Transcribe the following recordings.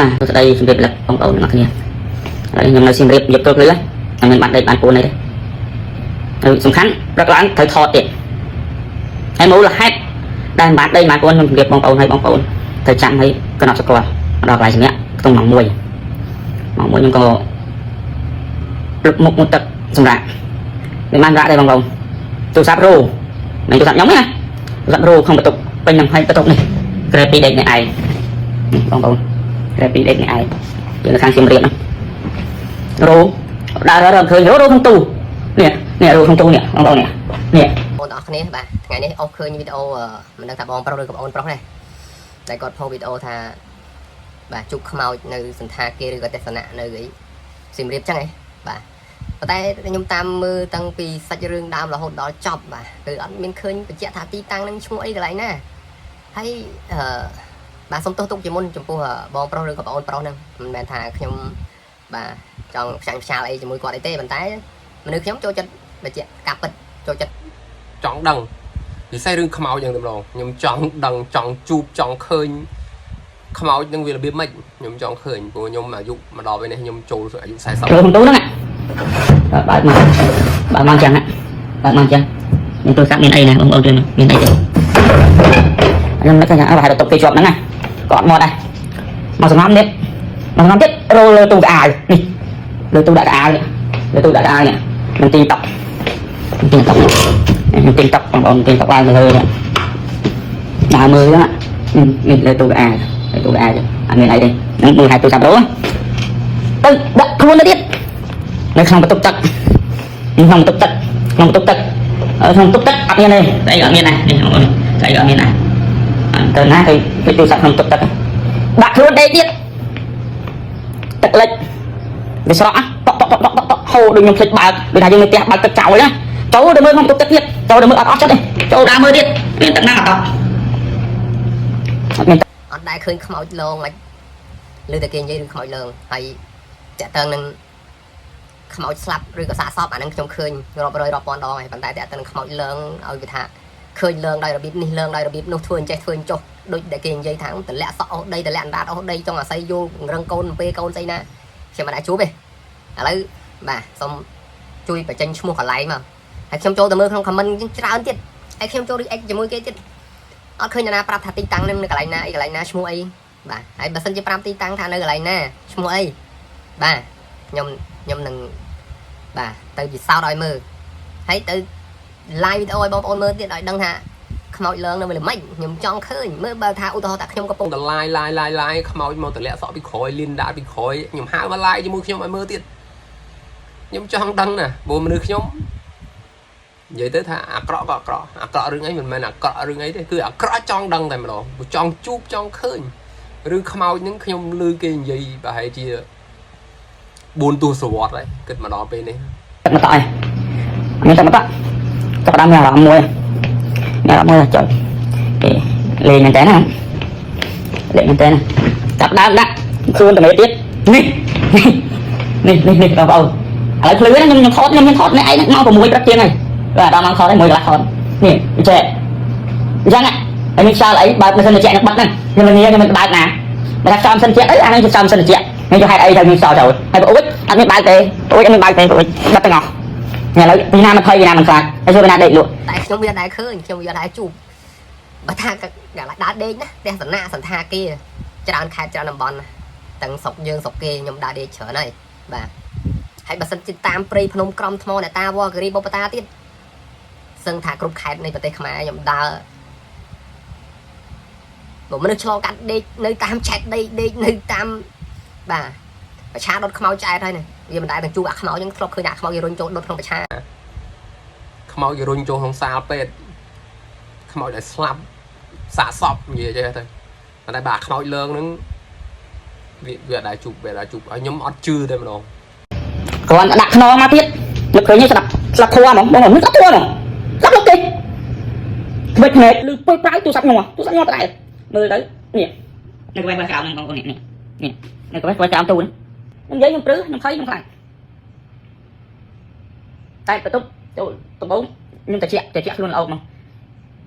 សួស្តីជំរាបលាបងប្អូនទាំងអស់គ្នាហើយខ្ញុំនៅសៀមរាបយកទល់ភ្លឺហើយខ្ញុំមានបានដេកបានពួនអីទេហើយសំខាន់ព្រឹកឡើងត្រូវថតទៀតហើយមូលហេតុដែលបានដេកបានពួនខ្ញុំជំរាបបងប្អូនហើយបងប្អូនត្រូវចាំឲ្យកណប់សកលមកដល់កន្លែងសម្រាប់ក្នុងម៉ោង1ម៉ោង1ខ្ញុំក៏លុបមុខមុខទឹកសម្រាប់មិនបានសម្រាប់ទេបងប្អូនទូរស័ព្ទរោមិនទូរស័ព្ទខ្ញុំទេណាទូរស័ព្ទរោក្នុងបន្ទប់ពេញនឹងហើយបន្ទប់នេះក្រែពីដេកនេះឯងនេះបងប្អូន តែពីដេកនេះឯងយើងនៅខាងសៀមរាបហ្នឹងរោដើររកឃើញរោរោក្នុងទូនេះនេះរោក្នុងទូនេះបងប្អូននេះនេះ បងប្អូនទាំងអស់គ្នាបាទថ្ងៃនេះអូសឃើញវីដេអូមិនដឹងថាបងប្រុសឬក៏បងប្រុសដែរតែគាត់ផុសវីដេអូថាបាទជួបខ្មោចនៅសន្តាគារឬក៏ទស្សនៈនៅអីសៀមរាបចឹងឯងបាទប៉ុន្តែខ្ញុំតាមមើលតាំងពីសាច់រឿងដើមរហូតដល់ចប់បាទគឺអត់មានឃើញបញ្ជាក់ថាទីតាំងនឹងឈ្មោះអីកន្លែងណាហើយអឺបាទសុំទោសទុកជាមុនចំពោះបងប្រុសឬក៏បងប្រុសហ្នឹងមិនមែនថាខ្ញុំបាទចង់ផ្ចាញ់ផ្ចាលអីជាមួយគាត់អីទេប៉ុន្តែមនុស្សខ្ញុំចូលចិត្តបញ្ជាក់ការពិតចូលចិត្ត ចង់ដឹងពិសេសរឿងខ្មោចយ៉ាងតែម្ដងខ្ញុំចង់ដឹងចង់ជួបចង់ឃើញខ្មោចនឹងវារបៀបម៉េចខ្ញុំចង់ឃើញព្រោះខ្ញុំអាយុមកដល់ពេលនេះខ្ញុំចូលអាយុ40 រោក្នុងទូហ្នឹងបើកមកបើកមកចឹងបើកមកចឹងមានទូរស័ព្ទមានអីណាបងប្អូនជួយមានអីទេខ្ញុំនឹកថាអើប្រហែលតុកគេជាប់ហ្នឹងណាក៏អត់មកដែរមកសំងំនេះមកសំងំទៀតរោលើទូកអាវនេះលើទូដាក់កអាវនេះលើទូដាក់កអាវនេះនឹងទីតុកទីតុកនឹងទីតុកបងប្អូនទីតុកឡើងទៅលើនេះដើរមើលហ្នឹងនេះលើទូកអាវលើទូកអាវអត់មានអីទេហ្នឹងមើលហេតុទូរស័ព្ទរោទៅដាក់ខ្លួនទៅទៀតនៅក្នុងបន្ទប់ទឹកក្នុងបន្ទប់ទឹកក្នុងបន្ទប់ទឹកក្នុងបន្ទប់ទឹកអត់មានទេស្អីអត់មានដែរនេះបងប្អូនស្អីអត់មានដែរទៅណាទៅទៅទូរស័ព្ទក្នុងបន្ទប់ទឹកដាក់ខ្លួនដេកទៀតទឹកលិចវាស្រក់តក់តក់តក់តក់តក់ហូរដូចខ្ញុំភ្លេចបើកដូចថាយើងនៅផ្ទះបើកទឹកចោលណាចូលទៅមើលក្នុងបន្ទប់ទឹកទៀតចូលទៅមើលអត់អស់ចិត្តទេចូលដើរមើលទៀតមានទឹកណាអត់អត់អត់មាន អត់ដែលឃើញខ្មោចលងមិនឬតែគេនិយាយរឿងខ្មោចលងហើយតាក់តងនឹងខ្មោចស្លាប់ឬក៏សាកសពអាហ្នឹងខ្ញុំឃើញរាប់រយរាប់ពាន់ដងហើយប៉ុន្តែតាក់ទងនឹងខ្មោចលងឲ្យវាថាឃើញលងដោយរបៀបនេះលងដោយរបៀបនោះធ្វើអញ្ចេះធ្វើអញ្ចោះដូចដែលគេនិយាយថាតម្លាក់សក់អូសដីតម្លាក់អណ្ដាតអូសដីចង់អាស័យយល់រឹងកូនពេលកូនស្អីណាខ្ញុំមិនអាចជួបទេឥឡូវបាទសូមជួយបញ្ចេញឈ្មោះកន្លែងមកហើយខ្ញុំចូលទៅមើលក្នុង comment ច្រើនទៀតហើយខ្ញុំចូល react ជាមួយគេទៀត អត់ឃើញនរណាប្រាប់ថាទីតាំងនឹងនៅកន្លែងណាអីកន្លែងណាឈ្មោះអីបាទហើយបើសិនជាប្រាប់ទីតាំងថានៅកន្លែងណាឈ្មោះអីបាទខ្ញុំនឹងបាទទៅពិសោធន៍ឲ្យមើលហើយទៅ live វីដេអូឲ្យបងប្អូនមើលទៀតឲ្យដឹងថាខ្មោចលើងនៅពេលម៉េចខ្ញុំចង់ឃើញមើលបើថាឧទាហរណ៍ថាខ្ញុំកំពុង តឡាយឡាយឡាយឡាយខ្មោចមកតម្លាក់សក់ពីក្រោយលីនដាក់ពីក្រោយខ្ញុំហៅមកឡាយជាមួយខ្ញុំឲ្យមើលទៀតខ្ញុំចង់ដឹងណាព្រោះមនុស្សខ្ញុំនិយាយទៅថាអាក្រក់ក៏អាក្រក់អាក្រក់រឿងអីមិនមែនអាក្រក់រឿងអីទេគឺអាក្រក់ចង់ដឹងតែម្ដងព្រោះចង់ជួបចង់ឃើញរឿងខ្មោចហ្នឹងខ្ញុំឮគេនិយាយប្រហែលជា4ទសវត្សរ៍ហើយគិតមកដល់ពេលនេះ ទឹកមកតក់ឯងមានទឹកមកតក់ចាប់ផ្ដើមមានអារម្មណ៍មួយមានអារម្មណ៍មួយចុចគេលេងមែនតើណាលេងមែនតើណាចាប់ដើមដាក់ខ្លួនតមេទៀតនេះនេះនេះនេះបងប្អូនឥឡូវភ្លឺណាខ្ញុំខ្ញុំថតខ្ញុំខ្ញុំថតនេះឯងម៉ោង6ព្រឹកជាងហើយបាទដល់ម៉ោងថតហើយ1កន្លះថតនេះវាចេះអញ្ចឹងហើយមានខ្យល់អីបើកម៉ាស៊ីនត្រជាក់នឹងបិទហ្នឹងខ្ញុំមិនងាយខ្ញុំមិនបើកណាបើថាខ្យល់ម៉ាស៊ីនត្រជាក់អីអានេះខ្យល់ម៉ាស៊ីនត្រជាក់នេះទៅហេតុអីទៅមានខ្យល់ចូលហើយប្អូនអត់មានបើកទេប្អូនអត់មានបើកទេប្អូនបិទទាំងអស់ ឥឡូវពីណាមកភ័យពីណាមិនខ្លាចហើយជួយពីណាដេកលក់ តែខ្ញុំវាអត់ដែលឃើញខ្ញុំវាអត់ដែលជួបបើថាកន្លែងដើរដេកណាផ្ទះសំណាក់សន្តាគារច្រើនខេត្តច្រើនតំបន់ណាទាំងស្រុកយើងស្រុកគេខ្ញុំដើរដេកច្រើនហើយបាទហើយបើសិនជាតាមព្រៃភ្នំក្រំថ្មអ្នកតាវគិរីបុព្វតាទៀតសឹងថាគ្រប់ខេត្តនៃប្រទេសខ្មែរខ្ញុំដើរបើមនុស្សឆ្លងកាត់ដេកនៅតាមឆែតដេកដេកនៅតាមបាទប្រឆាដុតខ្មោចឆ្អែតហើយនេះវាមិនដែលទាំងជួបអាខ្មោចហ្នឹងធ្លាប់ឃើញអាខ្មោចគេរុញចូលដុតក្នុងប្រឆា ខ្មោចគេរុញចូលក្នុងសាលពេទ្យខ្មោចដែលស្លាប់សាកសពនិយាយចេះទៅប៉ុន្តែបើអាខ្មោចលើងហ្នឹងវាវាអត់ដែលជួបវាអត់ដែលជួបហើយខ្ញុំអត់ជឿតែម្ដង គ្រាន់តែដាក់ខ្នងមកទៀតនឹកឃើញស្ដាប់ស្ដាប់ធัวហ្មងបងមិនស្ដាប់ធัวហ្មងស្ដាប់លោកគេថ្មិចភ្នែកឬពុយប្រាយទូរស័ព្ទខ្ញុំទូរស័ព្ទខ្ញុំដដែលមើលទៅនេះនៅក្បែរក្រោមហ្នឹងបងប្អូននេះនេះនៅក្បែរក្បែរក្រោមទូនេះខ្ញុំនិយាយខ្ញុំព្រឺខ្ញុំភ័យខ្ញុំខ្លាចតែបន្ទប់ចូលដំបូងខ្ញុំតិចតិចខ្លួនល្អមក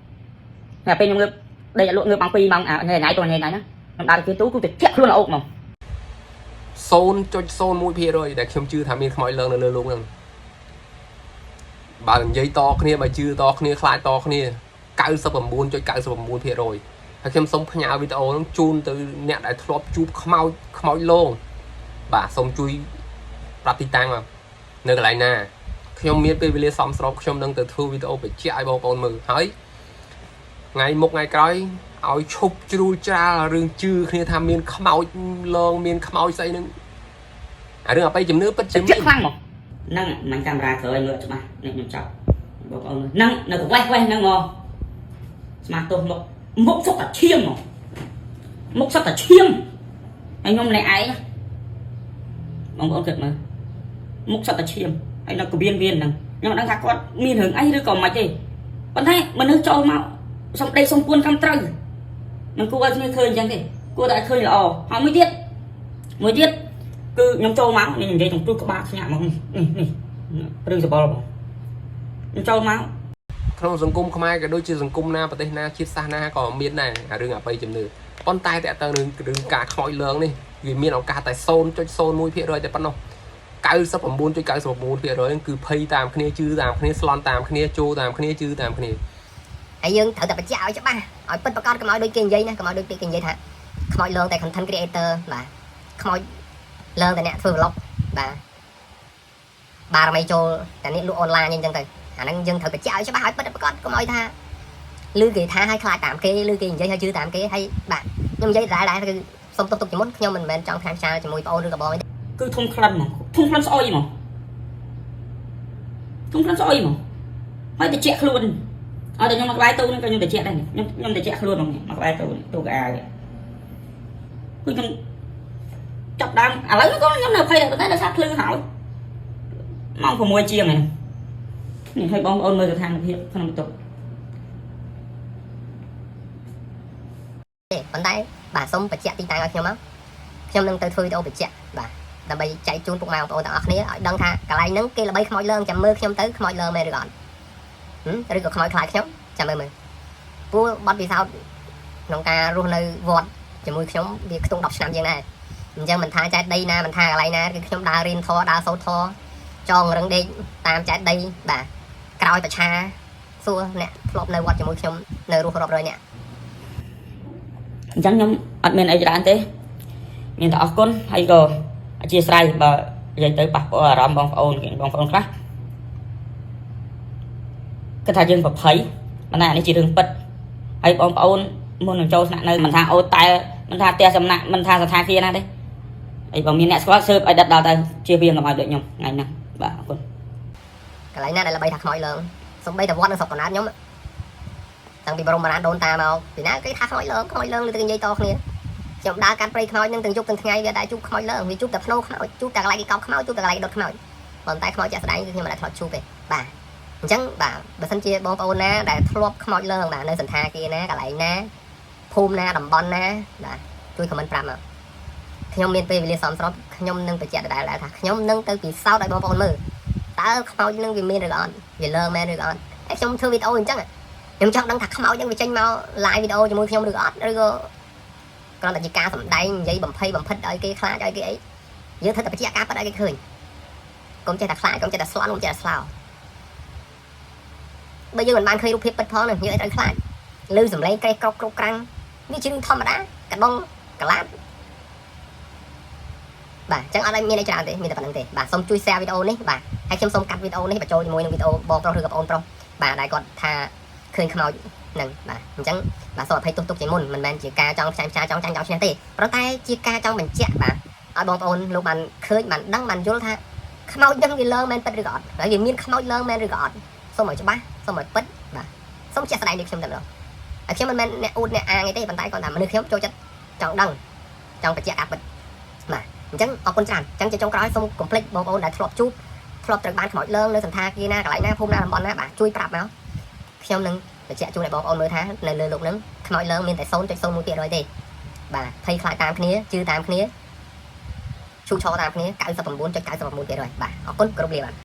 តែពេលខ្ញុំងើបដេកលក់ងើបម៉ោង2ម៉ោងថ្ងៃថ្ងៃទៅថ្ងៃថ្ងៃណាខ្ញុំដើរទៅទូគឺតិចខ្លួនល្អមក 0.01%ដែលខ្ញុំជឿថាមានខ្មោចលងនៅលើលោកហ្នឹងបើនិយាយតគ្នាបើជឿតគ្នាខ្លាចតគ្នា99.99%ហើយខ្ញុំសូមផ្ញើវីដេអូហ្នឹងជូនទៅអ្នកដែលធ្លាប់ជួបខ្មោចខ្មោចលងបាទសូមជួយប្រាប់ទីតាំងមកនៅកន្លែងណាខ្ញុំមានពេលវេលាសមស្របខ្ញុំនឹងទៅធ្វើវីដេអូបញ្ជាក់ឲ្យបងប្អូនមើលហើយថ្ងៃមុខថ្ងៃក្រោយឲ្យឈប់ជ្រួលច្រាលរឿងជឿគ្នាថាមានខ្មោចលងមានខ្មោចស្អីហ្នឹងអារឿងអបិយជំនឿពិតជា តិច មាន ខ្លាំងមកហ្នឹងមិនកាមេរ៉ាក្រោយមើលច្បាស់នេះខ្ញុំចាប់បងប្អូនហ្នឹងនៅកវេះវេះហ្នឹងមកស្មាទោសមុខមុខសុទ្ធតែឈាមមកមុខសុទ្ធតែឈាមហើយខ្ញុំម្នាក់ឯងបងប្អូនគិតមើលមុខសុទ្ធតែឈាមហើយនៅកវៀនវៀនហ្នឹងខ្ញុំមិនដឹងថាគាត់មានរឿងអីឬក៏មិនទេប៉ុន្តែមនុស្សចូលមកសំដីសំពួនខំត្រូវមិនគួរឲ្យគ្នាឃើញអញ្ចឹងទេគួរតែឲ្យឃើញល្អហើយមួយទៀតមួយទៀត គឺខ្ញុំចូលមកនេះនិយាយចំព្រឹសក្បាលខ្ញាក់មកនេះនេះនេះព្រឹសសបល់បងខ្ញុំចូលមក ក្នុងសង្គមខ្មែរក៏ដូចជាសង្គមណាប្រទេសណាជាតិសាសន៍ណាក៏មានដែរអារឿងអបិយជំនឿប៉ុន្តែតើតើនឹងរឿងការខ្មោចលងនេះវាមានឱកាសតែ0.01%តែប៉ុណ្ណោះ99.99%ហ្នឹងគឺភ័យតាមគ្នាជឿតាមគ្នាស្លន់តាមគ្នាចូលតាមគ្នាជឿតាមគ្នា ហើយយើងត្រូវតែបញ្ជាក់ឲ្យច្បាស់ឲ្យពិតប្រាកដកុំឲ្យដូចគេនិយាយណាកុំឲ្យដូចគេនិយាយថាខ្មោចលងតែ content creator បាទខ្មោចលងតែអ្នកធ្វើ vlog បាទបារមីចូលតែនេះលក់ online អញ្ចឹងទៅអាហ្នឹងយើងត្រូវបញ្ជាក់ឲ្យច្បាស់ឲ្យពិតប្រាកដកុំឲ្យថាឮគេថាឲ្យខ្លាចតាមគេឮគេនិយាយឲ្យជឿតាមគេហើយបាទខ្ញុំនិយាយដដែលដែរគឺសុំទុកទុកជាមុនខ្ញុំមិនមែនចង់ខាងឆាលជាមួយបងអូនឬក៏បងទេ គឺធំក្លិនហ្មងធំក្លិនស្អុយហ្មងធំក្លិនស្អុយហ្មងហើយតិចខ្លួនអត់តែខ្ញុំមកក្បែរទូនេះក៏ខ្ញុំតិចដែរខ្ញុំខ្ញុំតិចខ្លួនហ្មងមកក្បែរទូទូកអាវគឺខ្ញុំចាប់ដើមឥឡូវក៏ខ្ញុំនៅភ័យដែរតែដោយសារភ្លឺហើយម៉ោង6ជាងហ្នឹងនេះឲ្យបងប្អូនមើលស្ថានភាពក្នុងបន្ទប់ ទេប៉ុន្តែបាទសូមបញ្ជាក់ទីតាំងឲ្យខ្ញុំមកខ្ញុំនឹងទៅធ្វើវីដេអូបញ្ជាក់បាទដើម្បីចែកជូនពុកម៉ែបងប្អូនទាំងអស់គ្នាឲ្យដឹងថាកន្លែងហ្នឹងគេល្បីខ្មោចលើងចាំមើលខ្ញុំទៅខ្មោចលើងមែនឬអត់ឬក៏ខ្មោចខ្លាចខ្ញុំចាំមើលមើលព្រោះបទពិសោធន៍ក្នុងការរស់នៅវត្តជាមួយខ្ញុំវាខ្ទង់10ឆ្នាំជាងដែរអញ្ចឹងមិនថាចែកដីណាមិនថាកន្លែងណាគឺខ្ញុំដើររៀនធម៌ដើរសូត្រធម៌ចងរឹងដេកតាមចែកដីបាទក្រោយបច្ឆាសួរអ្នកធ្លាប់នៅវត្តជាមួយខ្ញុំនៅរស់រាប់រយអ្នក អញ្ចឹងខ្ញុំអត់មានអីច្រើនទេមានតែអរគុណហើយក៏អធិស្ឋានបើនិយាយទៅប៉ះពាល់អារម្មណ៍បងប្អូនបងប្អូនខ្លះគិតថាយើងប្រភ័យប៉ុន្តែអានេះជារឿងពិតហើយបងប្អូនមុននឹងចូលស្នាក់នៅមិនថាអូតែលមិនថាផ្ទះសំណាក់មិនថាសន្តាគារណាទេហើយបើមានអ្នកស្គាល់ស៊ើបឲ្យដិតដល់ទៅជៀសវាងកុំឲ្យដូចខ្ញុំថ្ងៃហ្នឹងបាទអរគុណ កន្លែងណាដែលល្បីថាខ្មោចលើងសំបីតែវត្តនៅស្រុកកណ្ដាលខ្ញុំតាំងពីបរមរាជដូនតាមកពីណាគេថាខ្មោចលើងខ្មោចលើងឬទៅនិយាយតគ្នាខ្ញុំដើរកាត់ព្រៃខ្មោចនឹងទាំងយប់ទាំងថ្ងៃវាដែរជួបខ្មោចលើងវាជួបតែភ្នោខ្មោចជួបតែកន្លែងគេកោបខ្មោចជួបតែកន្លែងគេដុតខ្មោចប៉ុន្តែខ្មោចជាក់ស្ដែងគឺខ្ញុំមិនដែលធ្លាប់ជួបទេបាទអញ្ចឹងបាទបើសិនជាបងប្អូនណាដែលធ្លាប់ខ្មោចលើងបាទនៅសន្តាគារណាកន្លែងណាភូមិណាតំបន់ណាបាទជួយ comment ប្រាប់មកខ្ញុំមានពេលវេលាសមស្របខ្ញុំនឹងបញ្ជាក់ដដែលៗថាខ្ញុំនឹងទៅពិសោធន៍ឲ្យបងប្អូនមើល តើខ្មោចនឹងវាមានឬអត់វាលើមែនឬអត់តែខ្ញុំធ្វើវីដេអូអញ្ចឹងខ្ញុំចង់ដឹងថាខ្មោចនឹងវាចេញមក live វីដេអូជាមួយខ្ញុំឬអត់ឬក៏គ្រាន់តែជាការសម្ដែងនិយាយបំភ័យបំភិតឲ្យគេខ្លាចឲ្យគេអីយើងធ្វើតែបញ្ជាក់ការពិតឲ្យគេឃើញកុំចេះតែខ្លាចកុំចេះតែស្លន់កុំចេះតែស្លោបើយើងមិនបានឃើញរូបភាពពិតផងនឹងយើងឲ្យត្រូវខ្លាចឮសំឡេងក្រេះក្រកគ្រប់ក្រាំងវាជារឿងធម្មតាកដងកឡាបបាទអញ្ចឹងអត់ឲ្យមានអីច្រើនទេមានតែប៉ុណ្្នឹងទេបាទសូមជួយ share វីដេអូនេះបាទ ហើយខ្ញុំសូមកាត់វីដេអូនេះបញ្ចូលជាមួយនឹងវីដេអូបងប្រុសឬក៏បងប្រុសបាទដែលគាត់ថាឃើញខ្មោចហ្នឹងបាទអញ្ចឹងបាទសូមអភ័យទោសទុកជាមុនមិនមែនជាការចង់ផ្សាយផ្សាយចង់ចាញ់ចង់ឈ្នះទេប៉ុន្តែជាការចង់បញ្ជាក់បាទឲ្យបងប្អូនលោកបានឃើញបានដឹងបានយល់ថាខ្មោចហ្នឹងវាលើមែនពិតឬក៏អត់ហើយវាមានខ្មោចលើមែនឬក៏អត់សូមឲ្យច្បាស់សូមឲ្យពិតបាទសូមជាក់ស្ដែងដូចខ្ញុំតែម្ដងហើយខ្ញុំមិនមែនអ្នកអួតអ្នកអាងអីទេប៉ុន្តែគាត់ថាមនុស្សខ្ញុំចូលចិត្តចង់ដឹងចង់បញ្ជាក់ការពិតបាទអញ្ចឹងអរគុណច្រើនអញ្ចឹងជាចុងក្រោយសូមកុំភ្លេចបងប្អូនដែលធ្លាប់ជួប ធ្លាប់ត្រូវបានខ្មោចលើងនៅសន្តាគារណាកន្លែងណាភូមិណាតំបន់ណាបាទជួយប្រាប់មកខ្ញុំនឹងបញ្ជាក់ជូនឲ្យបងប្អូនមើលថានៅលើលោកហ្នឹងខ្មោចលើងមានតែ0.01%ទេបាទភ័យខ្លាចតាមគ្នាជឿតាមគ្នាឈូឆរតាមគ្នា99.99%បាទអរគុណគ្រប់លាបាទ។